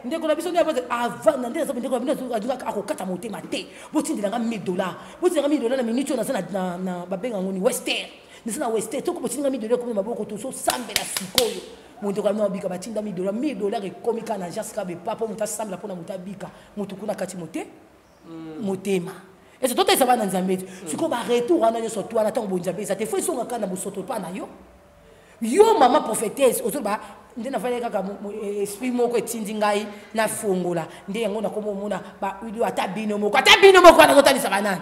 ndeko na biso nde avanda nde naza ndeko na bino alingaka akokata motema te. Botindelanga 1000 $, botindelanga 1000 $ na minute oyo. Naza na babenga yango ni wester, naza na wester toko. Botindelanga 1000 $ ekomi na maboko, tozosambela sikoyo, moto kana abika. Batinda 1000 $, 1000 $ ekomi kaka na agence kaka bepa mpo moto asambela mpona moto abika. Moto kuna kati mote motema ese totalisa bana Nzambe te. Sikoyo baretour wana nyonso to wana, ntango bonzambe eza te, fo esonga kaka na bosoto mpa na yo. Yo mama prophétesse ozoloba nde nafandi kaka, esprit moko etindi ngai nafongola nde yango nakoma omona bahuile. Ata bino moko, ata bino moko wana kotalisa banani,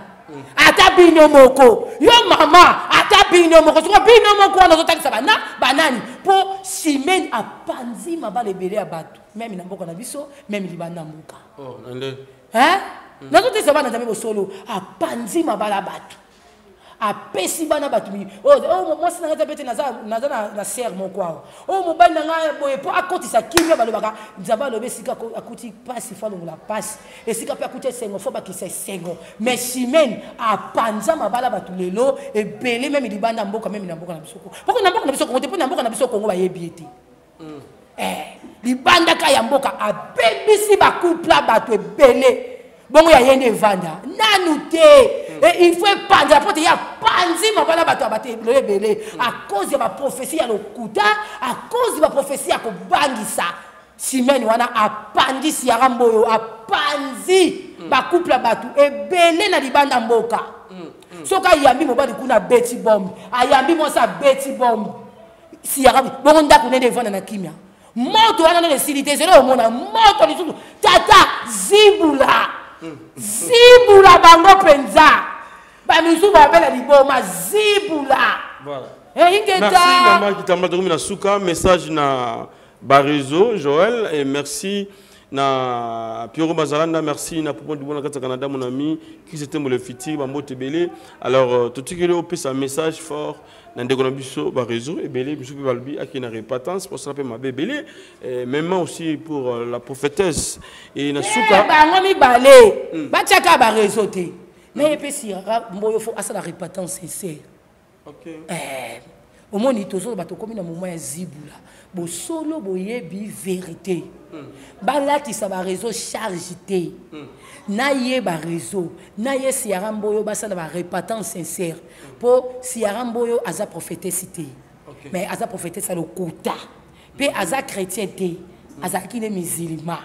ata bino moko, yo mama, ata bino moko soko bino moko wana ozotalisa bana banani, mpo Simene apanzi mabala ebele ya bato, même na mboka na biso, même libanda mboka. Oh, nde Hein, nazotesa bana Nzambe bosolo, apanzi mabala bato, apesi bana bato. Oh, mwasi na ngai te, naza na sere moko awa oyo mobali na ngai boye mpo akotisa kimia. Balobaka Nzambe alobi esika akuti mpasi fo alongola mpasi, esika mpe akuti esengo fo bakisa esengo. Mais Chimene apanza mabala bato lelo ebele, même libanda mboka, même na mboka na biso, poko na mboka na biso Kongo te, mpo na mboka na biso Kongo bayebi ye te. Libanda ka ya mboka abebisi bacouple bato ebele. Bongo ya ye nde evanda nanu te. Il faut epanzela mpo te ye apanzi mabala bato ya bato ebele ebele à cause ya baprophétie ya lokuta, à cause ya baprophétie ya kobangisa. Simene wana apanzi Siara Mboyo, apanzi bacouple ya bato ebele na libanda mboka. Soki ayambi mobali kuna, abeti bombe, ayambi mwasi, abeti bombe. Siara bongo ndako nende evanda na kimia, moto wana nano esili te, ezali omona moto lisusu. Tata zibula, zibula bango mpenza, bamisusu babela liboma, zibula. Voilà. Ingeta. Merci mama Kitamba, tokomi na suka. Message na baréseau, Joël, et merci. Na Pierrot Bazalanda, merci na Poupon Dubon na kati ya Canada mon ami, Chris Tembo le futur, bambote ebele. Alors euh, totikeli opesa message fort na ndeko na biso ba réseau ebele, biso pe balobi aki na repentance pour ça pe mabe ebele, eh, même aussi pour euh, la prophétesse et na eh, suka bango mibale hmm. batiaka ba réseau te. Na ye pe sira mboyo faut asala repentance sincère. Okay. Eh, omoni tozoloba tokomi na moment ya zibula bosolo boyebi verité mm. balatisa bareseau charge te mm. naye bareseau naye siara mboyo basala barepatance sincère mpo mm. siara mboyo aza prophétesse te okay. mais aza prophétesse ya lokuta mpe aza chrétien te mm. azalaki nde musulman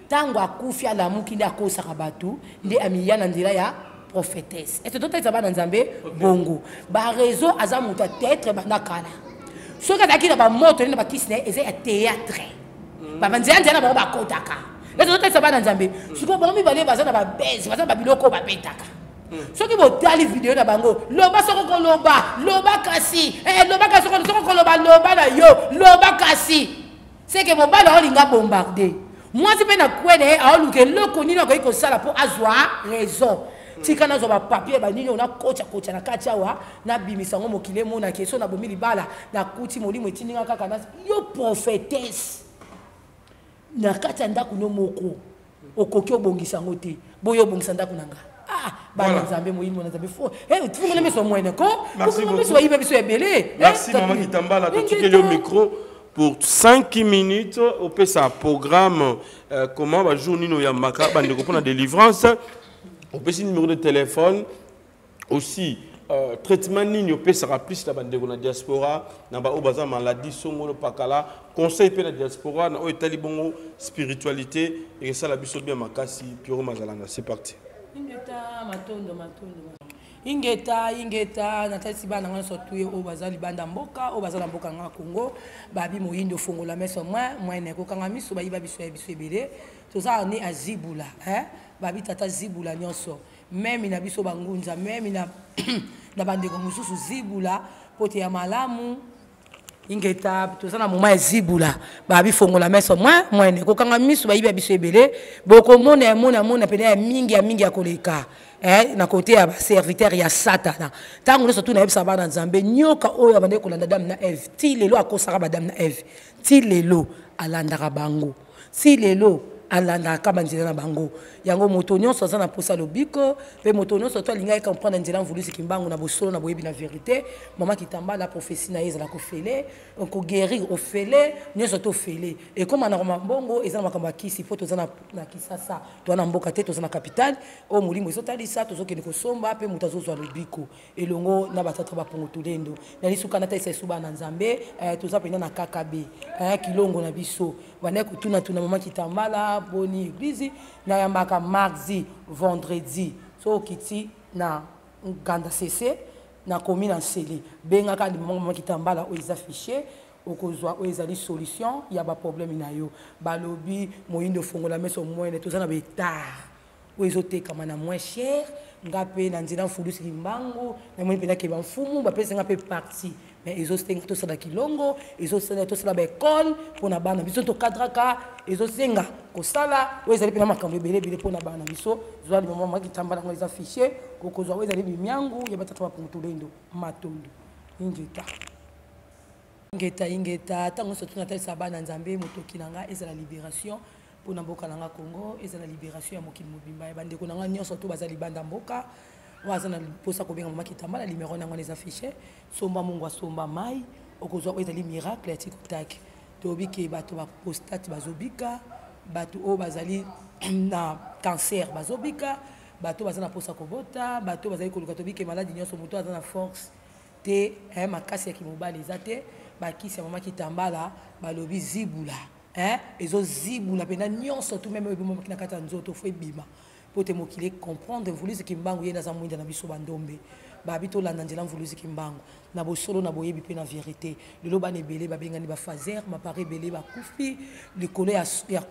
ntango akufi alamuki nde akosaka bato nde amiya na nzela ya prophétesse ete totalisa bana nzambe bongo bareseau aza moto ya théâtre banda kala soki azalaki na bamoto nde na bakisi na ye eza ya théâtre mm. banzela nzela na bango bakotaka ete totalisa bana nzambe mm. sikoyo bango mibale baza na babese baza na babiloko oyo babetaka mm. soki botali video na bango loba soko koloba loba kasi eh, loba kasi soko koloba loba na yo loba kasi seke mobali aolinga bombarde mwasi mpe na kwe na ye aoluka eloko nini akoki kosala mpo azwa raison tika nazwa bapapier banini oyo nakotyakotya na kati awa nabimisa yango mokili emonaki so nabomi libala nakuti molimo etindi nga kaka na yo prophetesse na kati ya ndako no moko okoki obongisa yango te boyo obongisa ndako na nga ah bana nzambe moyini mwana nzambe fo eh tufungole miso mwene ko fungole miso bayiba biso ebele eh, merci mama kitambala totikeli yo micro pour 5 minutes opesa programme euh, comment bajour nini oyambaka bandeko mpona délivrance opesi numéro de téléphone aussi euh, traitement nini opesaka plus na bandeko na diaspora na baoyo baza maladie songolo pakala conseil mpe na diaspora na oyo etali bongo spiritualité ekesala biso bien makasi piero mazalanga c'est parti ingeta matondo matondo ingeta ingeta natalisi bana nga nyonso tuye oyo baza libanda mboka oyo baza na mboka nga congo babi moyindo fongola meso mwa mwene kokanga miso bayiba biso ya biso ebele toza ne azibula eh? babi tata zibula nyonso meme na biso bangunza meme na, na bandeko mosusu zibula mpo te ya malamu ingeta toza na moma ya zibula babifongola meso mwa mwene kokanga miso bayibi ya biso ebele bokomona ya mona mona pene ya mingi ya mingi ya koleka eh, na kote ya baserviteur ya satana ntango nyonso tu nayebisa bana nzambe nyoka oyo abandaki kolanda dame na eve ti lelo akosaka badame na eve ti lelo alandaka bango ti lelo alandaka banzela na bango yango moto nyonso aza na mposa lobiko mpe moto nyonso to alingaki comprendre nzela mvulusi kimbangu na bosolo na boyebi na verité mama kitambala prophétie na ye ezala kofele koguérir ofele nyonso to ofele ekóma na mambongo eza na makambo ya kisi mpo toza na, na kisasa toza na mboka te toza na capitale oyo molimo ezotalisa tozokende kosomba mpe moto azozwa lobiko elongo na batata bapongo tolendo na lisuka natalisa esu bana nzambe eh, toza mpenza na kkb eh, kilongo na biso bandaki kotunatuna mama kitambala boni eglise nayambaka mardi vendredi so okiti na nganda sese nakomi na nsele bengaka mama kitambala oyo eza fichier okozwa oyo ezali solution ya baproblème na yo balobi moyindo fongola meso mwene toza na baetare oyo ezotekama na moins cher nga mpe na nzela mfulusi kimbangu namoni mpenza ke bamfumu bapesi nga mpe parti mais ezosenga tosala kilongo ezosenga tosala baekole mpo na bana biso tokadraka ezosenga kosala oyo ezali mpena makambo ebele ebele mpo na bana biso zwa limama makitamba nango eza fichier okozwa oyo ezali bimiangu ya batata bapungu matondo ingeta ingeta ingeta ntango nyonso tuna bana nzambe motoki na nga ezala libération mpo na mboka na nga congo ezala libération ya mokili mobimba ya bandeko na nga nyonso to baza libanda mboka oyo aza na mposa kobenga mama kitambala limero na yango wana eza fiche somba mongo asomba mai okozwa oyo ezali miracle ya tikotaki toyebi ke bato ba prostate bazobika bato oyo bazali na cancer bazobika bato baza na mposa kobota bato bazali koluka toyebi ke maladi nyonso moto aza na force te eh, makasi ya kimobali eza te bakisi ya mama kitambala balobi zibula eh, ezozibula mpenza nyonso tu meme oyo ebomamaki na kati ya nzoto fo ebima mpo te mokili ecomprendre mvuluzi kimbangu ye nde aza mwinda na biso bandombe Babi tolanda nzela Mvuluzi Kimbangu na bosolo, na boyebi mpe na verité. Lelo bana ebele babengani bafaser, mapara ebele bakufi likolo ya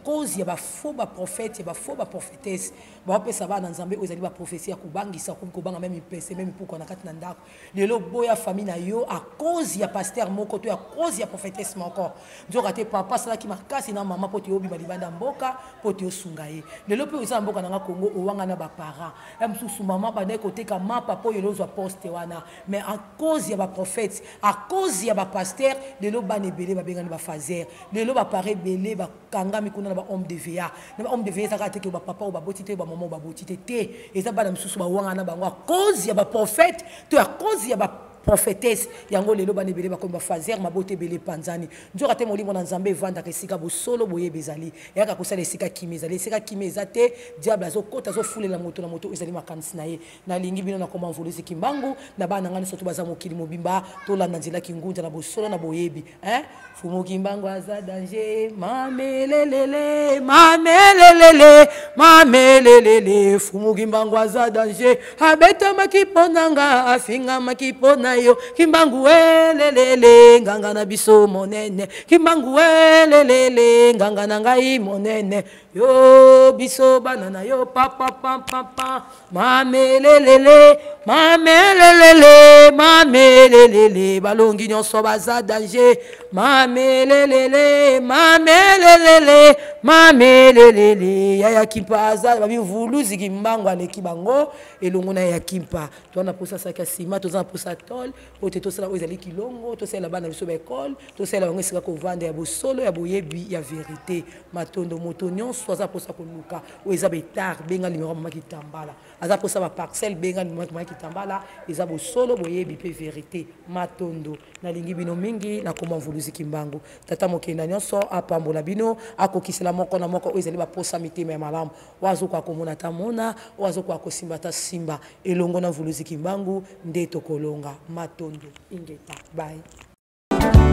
cause ya bafaux baprophète, ya bafaux baprophétesse. Baopesa bana Nzambe oyo ezali baprophétie ya kobangisa, okomi kobanga meme mpese, meme pukwa na kati na ndako. Lelo boya famille na yo à cause ya pasteur moko to ya cause ya prophétesse moko. Nzoka te papa asalaki makasi na mama mpo te obima libanda mboka mpo te osunga ye. Lelo mpe oza na mboka na nga Congo, owanga na baparent ya mosusu, mama bandaki koteka mapa mpo yo ozwa poste wana, mais à cause ya baprophète, à cause ya bapasteur, lelo bana ebele babengani bafaser. Lelo bapara ebele bakangami kuna na bahomme de va. Na bahomme de va ezaka te ke bapapa oyo baboti te, bamama oyo baboti te te, eza bana mosusu bawanga na bango à cause ya baprophète to à cause ya ba prophétesse. Yango lelo bana ebele bakomi bafaser, mabota ebele epanzani. Nzoka te molimo na Nzambe evandaka esika bosolo boyebi ezali, eyaka kosala esika kimi ezali. Esika kimi eza te, diable azokota, azofulela moto na moto ezali makanisi na ye. Nalingi bino na koma Mvuluzi Kimbangu na bana na ngai nyonso to baza mokili mobimba, tolanda nzela kingunza na bosolo na boyebi, hein? Fumu Kimbangu aza danger, mamelelele, mamelelele, mamelelele. Fumu Kimbangu aza danger, abetamaki mpo na nga, afingamaki mpo na yo. Kimbangu elelele, nganga na biso monene. Kimbangu elelele, nganga na ngai monene. Yo biso bana na yo, papa papa papa, mamelelele, mamelelele, mamelelele. Balongi nyonso baza danger, mamelelele, mamelelele, mamelelele. Yaya Kimpa aza babi Mvuluzi Kimbangu aleki bango elongo na ya Kimpa. Toza na posa saki ya nsima, toza na posa tole po te tosala oyo ezali kilongo, tosalela bana biso baekole, tosalela bango esika kovanda ya bosolo, ya boyebi, ya verité. Matondo. Moto nyonso aza mposa koluka oyo eza betare, benga numero ya mama Kitambala. Aza mposa baparcelle, benga numero ya mama Kitambala. Eza bosolo, boyebi mpe verité. Matondo, nalingi bino mingi. Nakoma Mvuluzi Kimbangu, tata mokenda nyonso, apambola bino, akokisela moko na moko oyo ezali baposa mitema ya malamu. Oyo azokoka komona ata mona, oyo azokoka kosimba ata simba. Elongo na Mvuluzi Kimbangu nde tokolonga. Matondo, ingeta, bye.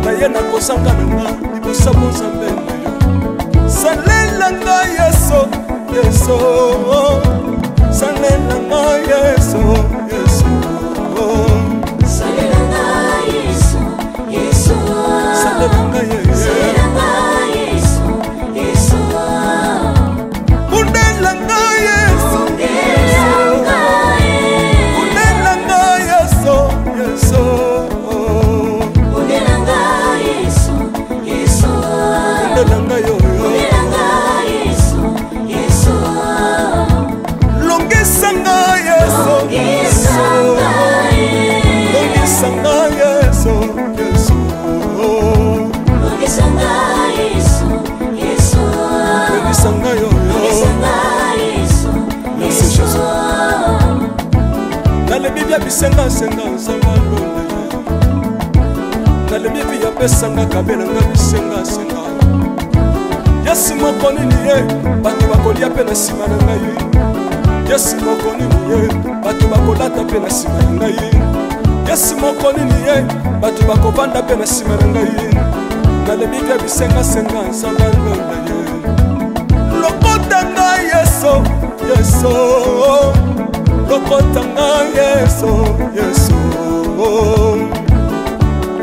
Naye nakozanga na nga liboso bonzambe na yo. Salela nga Yesu, Yesu, salela nga Yesu, Yesu, salela nga Yesu, Yesu, salela nga Yesu, salela nga Yesu, Yesu, bundela nga Yesu, bundela nga Yesu, Yesu, bundela nga Yesu, Yesu, bundela nga yo, bundela nga Yesu, Yesu, longisa nga Yesu, longisa nga, longisa nga Yesu, Yesu, longisa nga Yesu, Yesu, longisa nga yo, longisa nga Yesu, Merci Yesu. Jésus. Nalebi bia bisengasenga nzanga lolele, nalebi bi apesanga kabelanga bisengasenga. Yesu moko nini ye bato bakolia mpe na nsima na ngai, Yesu moko nini ye bato bakolata mpe na nsima na ngai, Yesu moko nini ye bato bakovanda mpe na nsima na ngai. Nalebi bia bisengasenga nzanga lola ye, lokota ngai Yesu, Yesu, lokota ngai Yesu, Yesu,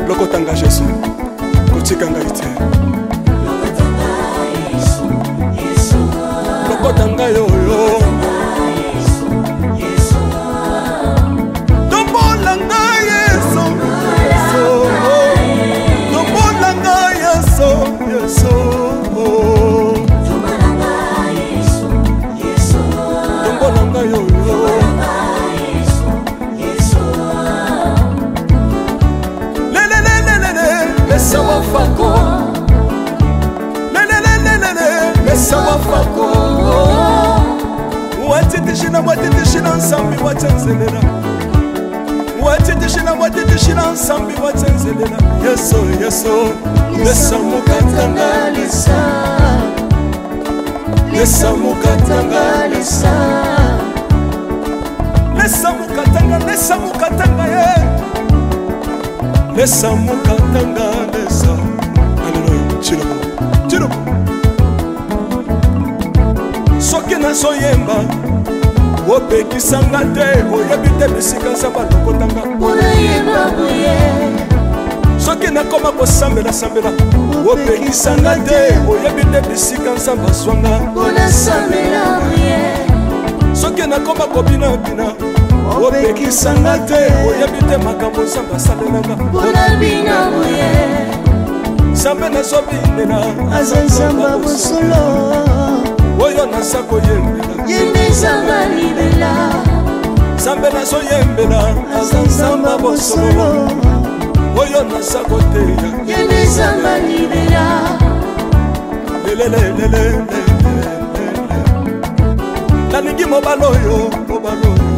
lokota ngai Yesu, kotika ngai te, lokota ngai oyo, tombola ngai Yesu, Yesu, tombola ngai Yesu, Yesu, tombola ngai oyo, lelelelelele, lesa wafako, lelelelelele, lesa wafako, wateteshina, wateteshina nsambi watenzelela, wateteshina, wateteshina nsambi watenzelela. Yesu, Yesu, lesa mokatanga, lesa, lesa mokatanga, lesa, lesa mokatanga, lesa mokatanga ye, lesa mokatanga, lesa. Aleluya. Chiloko, chiloko. Soki nazoyemba Opekisanga te, oyebi te bisika Nzambe alokotanga. Soki nakoma kosambelasambela, opekisanga te, oyebi te bisika Nzambe azwanga. Soki nakoma kobinabina, opekisanga te, oyebi te makambo Nzambe asalelanga. Nzambe nazobinela aza Nzambe ya bosolo, oyo naza koyembela. Ye nde Nzambe ya libela. Nzambe nazoyembela aza Nzambe ya bosolo, oyo naza koteya. Ye nde Nzambe ya libela. Lelelelele, nalingi mobali oyo, mobali oyo.